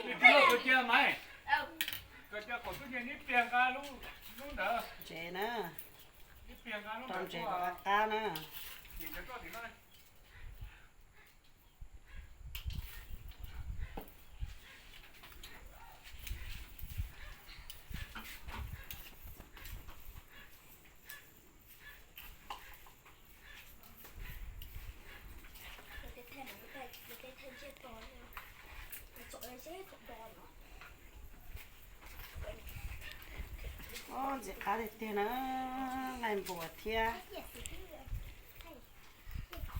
Ib pliag koj cia mas, koj cia kom tub nyiag ib pliag nqa lub, lub ntawd. Ntses na, rau ntses rau qab qab na. Ntxim qab tiag tiag na, nqaij npuas thiab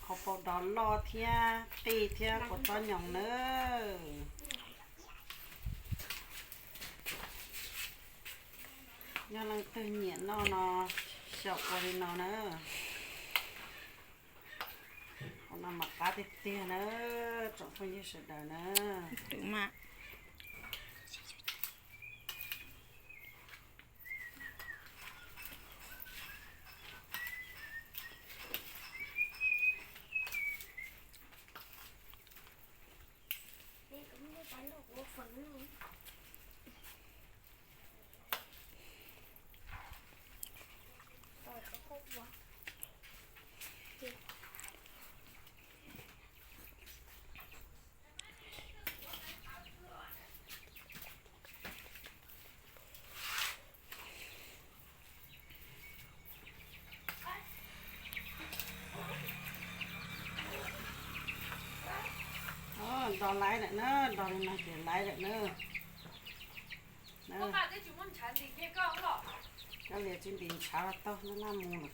qhov paum dov loj thiab qij thiab kua txob nyoos na. Yog leej twg nyiam noj no, xyaum ua li no na. Qhov no mas qab tiag tiag na, tsoom phooj ywg sawv daws na. Nrog laib lawm na, nrog li no ces laib lawm na. Cov lias tsis ntim ntshav los tau, noj noj mus lawm.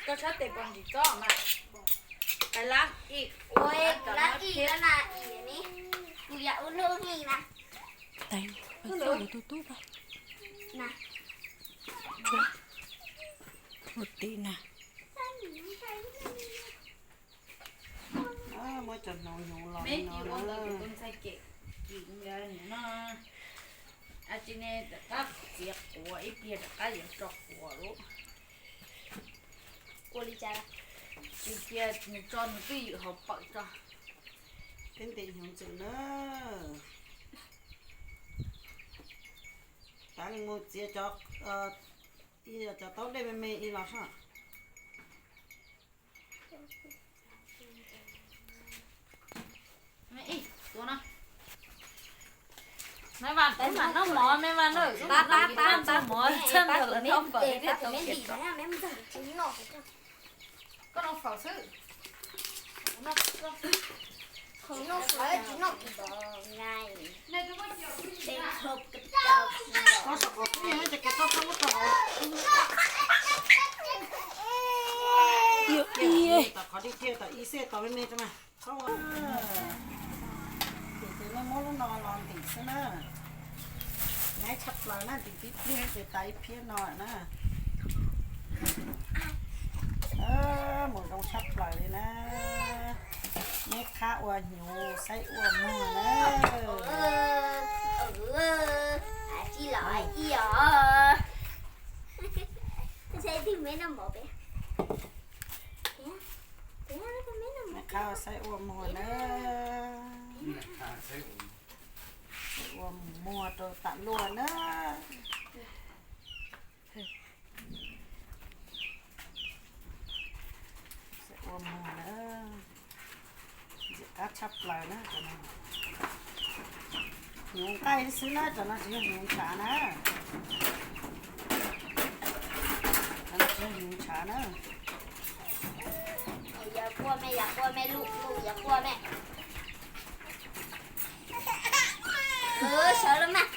Koj sab tes pos ntsis tsob mas. Ua ib lab ib na, ib ne, kuv yog ub nub hij na. Tus tub tus tim na. Muab cov hnyuv los me ntawd tus ntxhais cem kim nkawd niam no. Ab tsi ne, rov qab txiav quav ib pliag rov qab yuav tso quav lub. Ua li cas? Tsis cia nws tso nws twj ywm hauv pawm tso. Peb ntim hnyuv ntxwm na. Tav li mus txiav cov, cov taub dej me me ib los soj. Me vas, kuv mam noj mov me vas na, kuv mam noj mov txhaj ntawm lawv noj fawm thiaj tau. Koj noj fawm xwb. Koj sab qhov twb yog ces kev toj txhob muab tso hauv. Tom qhov dig kiag tom ib xej tom me me tso mas txhob ua. Tim ces nej muab lub no los ntim xwb na. Nyab tshaj plaws na, ntim tib pliag ces tas ib phiab no lawm na. Mus zoo tshaj plaws li na. Neb qab ua hnyuv saib ua muag na. Neb qab ua saib ua muag na. Saib ua muag rau tam luaj na. Ua muag na, ntxim qab tshaj plaws na. Hnyuv nqaij xwb na, cov no tsis yog hnyuv ntshav na. Cov no tsis yog hnyuv ntshav na. Yog quaj me, yog quaj me, lub lub yog quaj me. Sawv los mas.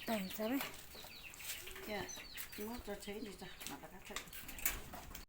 Teem txawv, muab tso tsheb ib ntsis tso mam rov qab thaij.